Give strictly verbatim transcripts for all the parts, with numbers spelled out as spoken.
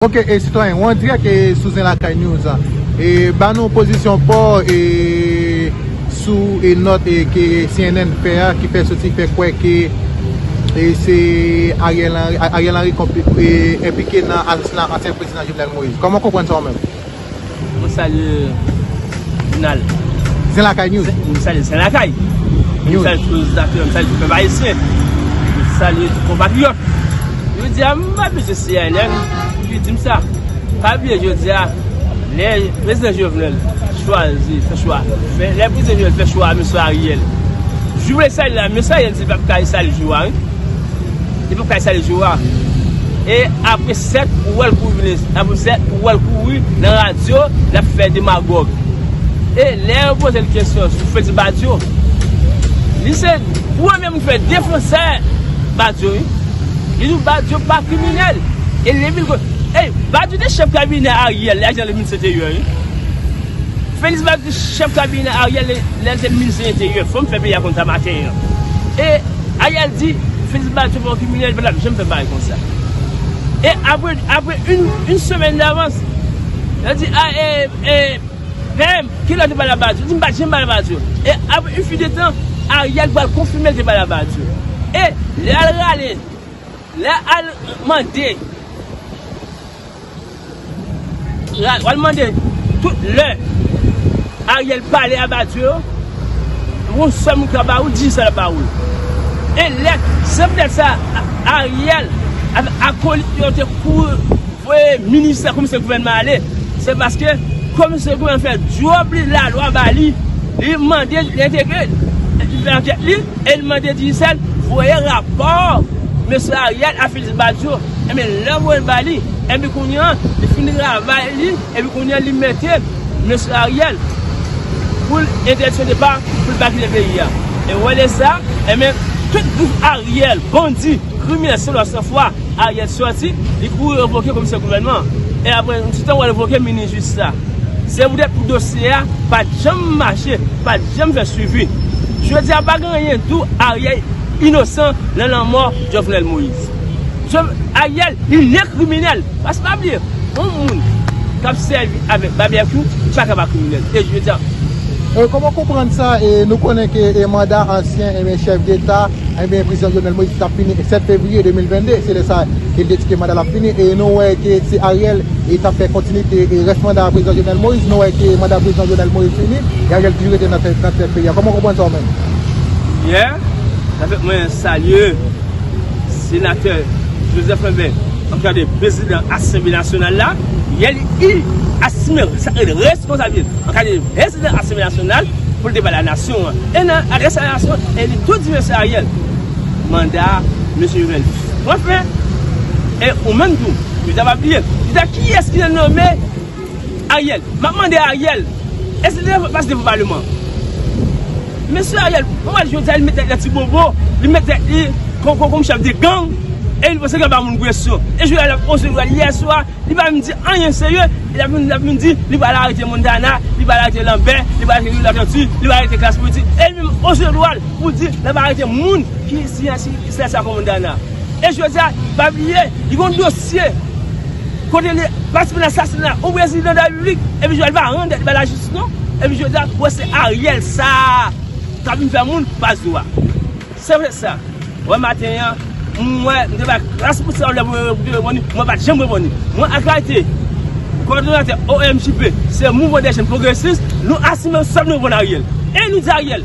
Ok, e sitwayen, ou an dirèk e sou Zen Lakay News. E ba nou pozisyon pa w e sou e nòt e ke C N N fè a ki fè soti fè kwè ke e se Ariel Henry, Ariel Henry konpli- e enplike nan asasina ansyen prezidan Jovenel Moïse. Kòman w konprann sa ou menm? Mwen salye jounal. Zen Lakay News. Mwen salye Zen Lakay. Mwen News. Salye tout otatè, mwen salye tout pèp ayisyen. Mwen salye tout konpatriyòt. Jodi a, m pa bezwen C N N ki di m sa. Pa bliye jodi a, lè prezidan Jovenel chwazi fè chwa, fè- lè prezidan Jovenel fè chwa mesye Ariel, jou lè salye la, mesye Ariel di l p ap ka salye jou a, wi. Li p ap ka salye jou a. E apre sèt, ou wè l kouri vini. Apre sèt, ou wè l kouri nan radyo, l ap fè demagòg. E lè yo poze l kesyon sou Félix Badio, li se premye moun fè defansè Badio, wi. Li di Badio pa kriminèl. E li vin ko- Ey, Badio te chèf kabinè Ariel, lè Ariel te minis enteryè, wi. Félix Badio te chèf kabinè Ariel, lè, lè l te minis enteryè. Fò m fè peyi a konn sa maten an. E Ariel di, Félix Badio pa yon kriminèl, li pa t ap janm fè bagay konsa. E apre, apre yon, yon semèn davans, yo di, a, e, e, P M, ki lè w te pale a Badio? Di m pa t janm pale a Badio. E apre yon fi de tan, Ariel pral konfime l te pale a Badio. E lè al rale, lè al mande, ra- al mande tout lè Ariel pale a Badio, yon sèl moun ki ka ba ou, di sa l ba ou. E lè, se poutèt sa, A- Ariel avèk akolit yo te kouri voye minis la, komisè gouvènman ale, se paske komisè gouvènman fè djòb li, lalwa ba li, li mande, li entegre, li fè ankèt li, e li mande Digicel voye rapò mesye Ariel a Félix Badio. Ebyen, lè voye l ba li, ebyen kounye a, li fin travay li, epi kounye a, li mete mesye Ariel pou l entèdiksyon depa, pou l pa kite peyi a. E wè lè sa, ebyen, tout gwoup Ariel, bandi, kriminèl, san lwa, san fwa, Ariel sòti, li kouri revoke komisè gouvènman. E apre yon ti tan, w al revoke minis jistis la. Se poutèt pou dosye a pa t janm mache, pa t janm fè swivi. Jodi a, pa gen anyen tou Ariel inosan nan lanmò Jovenel Moïse. Jov- Ariel, li ne kriminèl. Paske pa bliye, yon moun k ap sèvi avèk babyèkyou, li pa ka pa kriminèl. E jodi a, E kòman w konprann sa? E nou konnen ke e manda ansyen ebyen chèf deta ebyen prezidan Jovenel Moïse t ap fini sèt fevriye de mil vennde. Se lè sa ke l te di ke manda l ap fini. E nou wè ke se Ariel e t ap fè kontinite e rès manda prezidan Jovenel Moïse. Nou wè ke manda prezidan Jovenel Moïse fini e Ariel toujou rete nan tèt nan tèt peyi a. Kòman w konprann sa ou menm? Yè, sa fèt mwen salye senatè Joseph Lambert an kalite prezidan Asanble Nasyonal la. Yè, li asime sa- responsablite an kalite prezidan Asanble Nasyonal pou l te bay la nasyon an. E nan adrese a la nasyon, e li tou di mesye Ariel, manda mesye Jovenel pran fen. E ou menm tou, li ta pa bliye, li ta kiyès ki te nome Ariel? M ap mande Ariel, èske li te pase devan palman? Mesye Ariel, mwen wè jodi a li met tèt li nan ti bobo, li met tèt li kòm, kòm, kòm chèf de gang, e li panse ke l ap ba moun presyon. E jodi a l ap oze dwèl yè swa, li pa menm di anyen serye, e l ap vin, l ap vin di li pral arete Montana, li pral arete Lambert, li pral arete Rio Latantu, li pral arete klas politik. E li menm oze dwèl pou di l ap arete moun ki siyen si, si, si, si, Montana. E jodi a, pa bliye, li gen yon dosye kote li patisipe nan asasina yon prezidan de la repiblik, epi jodi a li pa rann tèt li bay lajistis non, epi jodi a, wè se Ariel sa k ap vin fè moun pa zo a. Se vre sa. Wè maten an, mwen, m te bay kras pou sa, lè pou reponn li, mwen pa t janm reponn li. Mwen ak Ayiti, kòdonatè O M J P, se Mouvman dè Jenn Pwogresis, nou asime sa nou reponn Ariel. E nou di Ariel,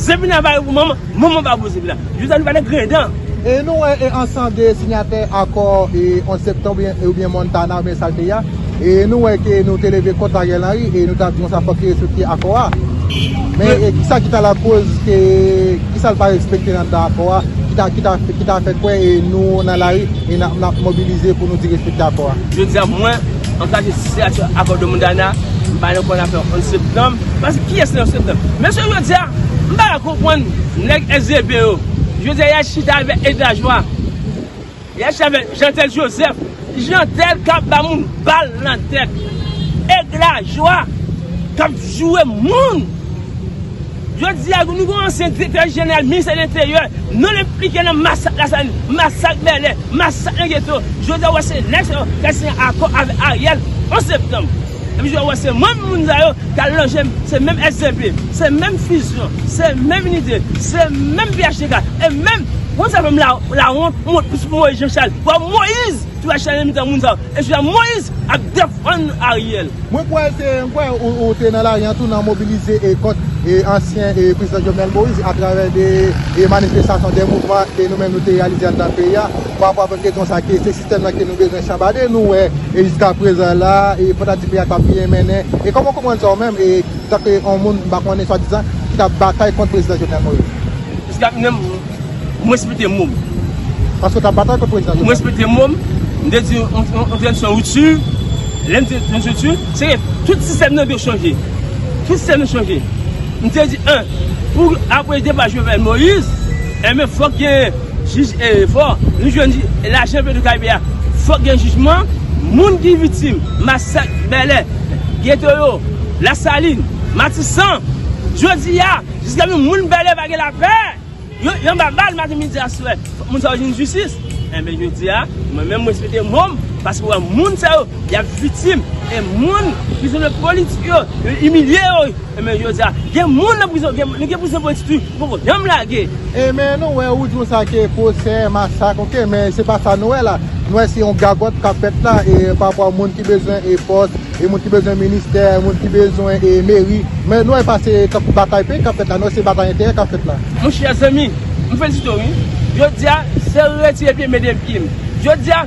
Zepina pa pou manman, manman pa pou Zepina. Jodi a nou pa nan grenn dan. E nou wè e ansanm de sinyatè akò e onz septanm oubyen, oubyen Montana oubyen sa l te ye a. E nou wè ke nou te leve kont Ariel Henry e nou t ap di konsa fòk li respekte akò a. Men e kisa ki ta lakoz ke, kisa l pa respekte anndan akò a ki ta, ki ta, ki ta fè kwè e nou nan lari e n ap, n ap mobilize pou nou di respekte akò a? Jodi a mwen, an kalite siyatè akò de Montana, m pa nan konn afè onz septanm. Paske kiyès nan onz septanm? Mesye, jodi a, m pa ka konprann nèg S V P yo. Jodi a, y al chita avèk Eddy Lajoie. Y al chita avèk Jeantel Joseph. Jeantel k ap ba moun bal nan tèt. Eddy Lajoie k ap joure moun. Jodi a, nou gen yon ansyen direktè jeneral ministè lenteryè, non l enplike nan masak Lasalin, masak Bèlè, masak nan geto. Jodi a, w wè se nèg sa yo k al siyen akò avèk Ariel an septanm. Epi jodi a, w wè se menm moun sa yo k al lonje, se menm S D P, se menm Fusion, se menm Inite, se menm P H T K, e menm, moun sa menm la, lawont, wont pou Moyiz Jan Chal. W wè Moyiz tou al chale nan mitan moun sa yo. E jodi a, Moyiz ap defann Ariel. Mwen kwè se, mwen kwè ou, ou te nan lari an tou nan mobilize e kont e ansyen e prezidan Jovenel Moïse atravè de e manifestasyon, de mouvman ke nou menm nou te reyalize anndan peyi a pa rapò avèk rezon sa ke se sistèm nan ke nou bezwen chanbade. Nou wè e jiska prezan la e pandan di peyi a t ap byen mennen. E kòman w konprann sa ou menm e tanke yon moun m pa konnen swadizan ki t ap batay kont prezidan Jovenel Moïse? Jiska prezan, mwen respekte mo m. Paske w t ap batay kont prezidan Jovenel. Mwen respekte mo m. M te di yon, yon, yon tranzisyon ripti. Lè m di tranzisyon ripti, se ke tout sistèm nan dwe chanje. Tout sistèm nan chanje. M te di, en, pou apre depa Jovenel Moïse, enben, fòk gen jij e fò. Nou jwenn jij, lajan Petwokaribe a. Fòk gen jijman. Moun ki viktim masak Bèlè, geto yo, Lasalin, Matisan, jodi a, jiska menm moun Bèlè pa gen lapè. Yo, yo anba bal maten, midi, aswè. Fòk moun sa yo jwenn jistis. Enben, jodi a, mwen menm, mwen respekte mo m, paske wè moun sa yo, y ap viktim. E moun ki se le politik yo, yo imilye yo. Enben, jodi a, gen moun nan prizon, gen, nou gen prizon politik tou, nou poko janm lage. E men nou wè ou di w sa ke pwosè, masak, oke, men se pa sa nou wè la. Nou wè se yon gagòt k ap fèt la, e pa rapò a moun ki bezwen e pòs, e moun ki bezwen ministè, moun ki bezwen e meri. Men nou wè pa se tankou batay peyi k ap fèt la, non, se batay enterè k ap fèt la. Monchè zanmi, m felisite w wi. Jodi a, se retire pye m de pye m. Jodi a,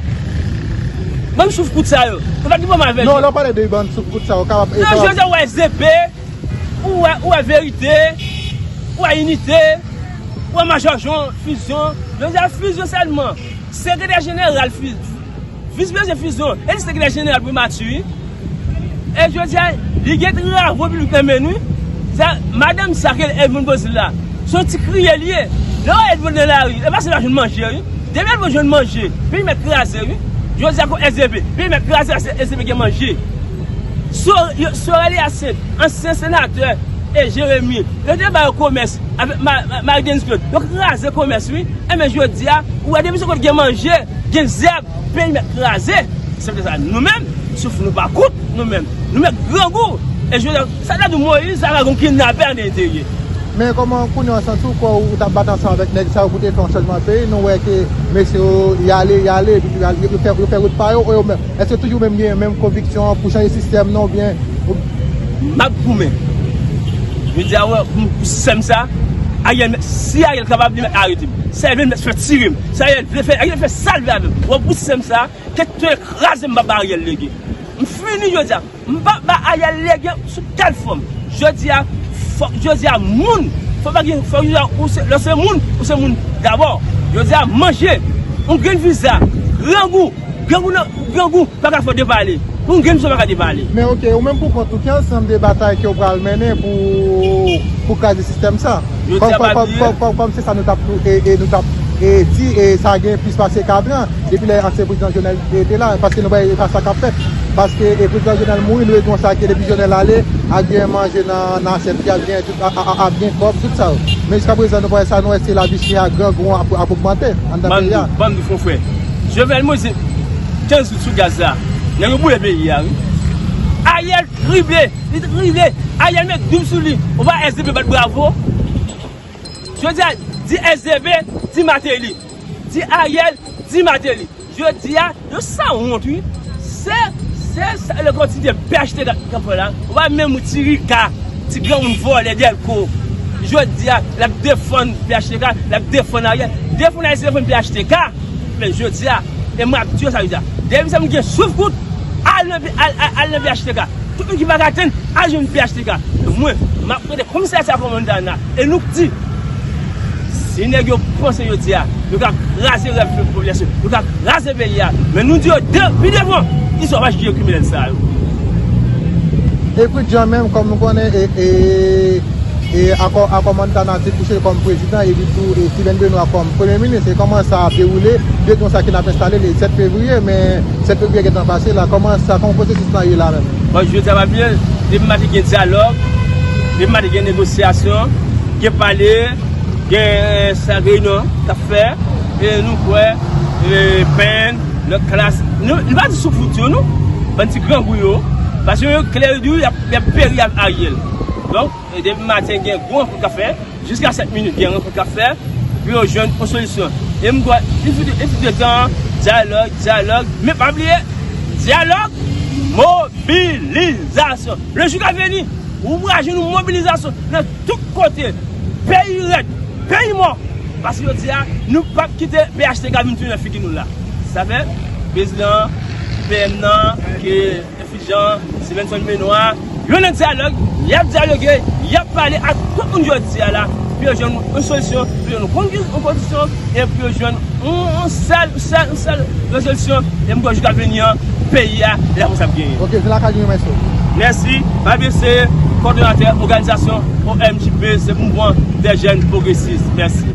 bann souf kout sa yo. Ou pa ki pwoblèm avèk yo? Non, lè w pale de bann souf kout sa yo, kapab. Non, jodi a, w wè S D P, ou wè, ou wè Verite, ou wè Inite, ou wè Majò Jan, Fusion. Jodi a, Fusion sèlman. Sekretè jeneral Fusion. Vis prezan Fusion, e li sekretè jeneral Primati, wi. E jodi a, li gen travo piblik nan men l, wi. Sa, madanm sa ke Edmonde Beauzile la, se yon ti kriye li ye. Lè w wè Edmonde nan lari, e pa se l pa jwenn manje, wi. Depi Edmonde jwenn manje, peyi mèt kraze, wi. Jodi a, kon S D P, peyi mèt kraze, paske S D P gen manje. Sor-, yo, Sorel Hyacinthe, ansyen senatè, e Jeremi, yo te ba yo komès avèk Ma-, Ma-, Marie Denise Claude. Yo kraze komès, wi. Enben, jodi a, ou wè, depi se kote gen manje, gen zèb, peyi mèt kraze. Se poutèt sa, nou menm, souf nou pa kout, nou menm, nou mèt grangou. E jodi a, sa ta di Moyiz, sa ta di yon kidnapè an enterye. Men kòman kounye a w santi w kò w, ou t ap bat ansanm avèk nèg sa yo pou te fè yon chanjman peyi? Nou wè ke mesye yo, y ale, y ale, epi yo, yo fè, yo fè wout pa yo, e yo menm. Èske toujou menm gen menm konviksyon an pou chanje sistèm nan oubyen ou... M ap goumen. Jodi a, wè, pou, pou sistèm sa, Ariel mèt, si Ariel kapab, li mèt arete m. Si Ariel vle, li mèt fè tire m. Si Ariel vle fè, Ariel fè sa l vle avè m. Wè, pou sistèm sa, kèt kraze m, m p ap ba Ariel lege. M fini jodi a. M p ap ba Ariel lege sou kèl fòm. Jodi a, fòk jodi a moun, fòk pa gen, fòk jodi a ou se, lè w se moun, ou se moun dabò. Jodi a manje, yon grenn viza, grangou, grangou nan, grangou pa ka fè w depale. Yon grenn viza pa ka depale. Men oke, ou menm pou kont ou, ki ansanm de batay ke w pral mennen pou, pou kraze sistèm sa? Jodi a, pa bliye. Kòm, kòm, kòm, kòm se sa nou t ap, e, e nou t ap, e, di, e sa gen plis pase katran. Depi lè ansyen prezidan Jovenel te, te la, paske nou wè e pa sa k ap fèt. Paske e prezidan Jovenel mouri, nou wè konsa ke depi Jovenel ale, ap gen manje nan, nan asyèt li, ap gen tout, a, a, a, ap gen kòb, tout sa yo. Men jiska prezan nou pa wè sa, nou wè se lavi chè a, grangou an ap, ap ogmante anndan peyi a. Ban m di, ban m di, konfrè. Jovenel mouri se kenz goud sou gaz la. Nèg yo boule peyi a, wi. Ariel krible, li krible. Ariel met doub sou li. Ou pa S D P bat bravo. Jodi a, di S D P, di Martelly. Di Ariel, di Martelly. Jodi a, yo sanwont, wi. Se, se, se le kòtidyen P H T K k ap fè la. Ou pa menm ou ti Rika, ti granmoun vòlè dèlko. Jodi a, l ap defann P H T K, l ap defann Ariel. Defann Ariel, se defann P H T K. Men jodi a, e m ap di w sa jodi a. Depi sa moun gen souf kout, al nan, al, al, al nan P H T K. Tout moun ki pa ka tann, al jwenn P H T K. Mwen, m ap rete komisè sa kòmandan la. E nou k di, si nèg yo panse yo di a, yo ka kraze rèv popilasyon, yo ka kraze peyi a. Men nou di yo de, pi devan, istwa pa jije kriminèl sa yo. E Pridjan menm, kòm nou konnen, e, e, e akò, akò Montana te kouche kòm prezidan, epi tou, e Steven Benoît kòm premye minis. E kòman sa ap dewoule? Yo di konsa ke n ap enstale le sèt fevriye, men sèt fevriye gentan pase la. Kòman sa, kòman pwosesis la ye la menm? Bon, jodi a pa byen, depi maten gen dyalòg, depi maten gen negosyasyon, Gen pale, gen sal reyinyon k ap fè, e nou kwè, e, Penn, lòt klas, nou, nou pa di sou fout yo, nou, bann ti grangou yo, paske yo klè yo di w, y ap, y ap peri ak Ariel. Donk, e, depi maten, gen gwo rankont k ap fè, jiska sèt minit, gen rankont k ap fè, pou yo jwenn yon solisyon. E m kwè, il fut, il fut de tan, dyalòg, dyalòg, men pa bliye, dyalòg, mobilizasyon. Le jou ka vini, ou pral jwenn yon mobilizasyon nan tout kote, peyi rèd, peyi mò. Paske yo di a, nou p ap kite P H T K vin tounen nan figi nou la. Sa fè, prezidan P M nan, ke Fijan, Stevenson Benoît, yo nan dyalòg, y ap dyaloge, y ap pale ak tout moun jodi a la, pou yo jwenn yon solisyon, pou yo jwenn yon kondisyon, e pou yo jwenn yon, yon sèl, yon sèl, yon sèl rezolisyon, e m kwè jou k ap vini an, peyi a, la pou sa ap genyen. Ok, se lakay nou, mesye. Mèsi, Babie se kòdonatè òganizasyon O M J P, se Mouvman dè Jèn Pwogresis. Mèsi.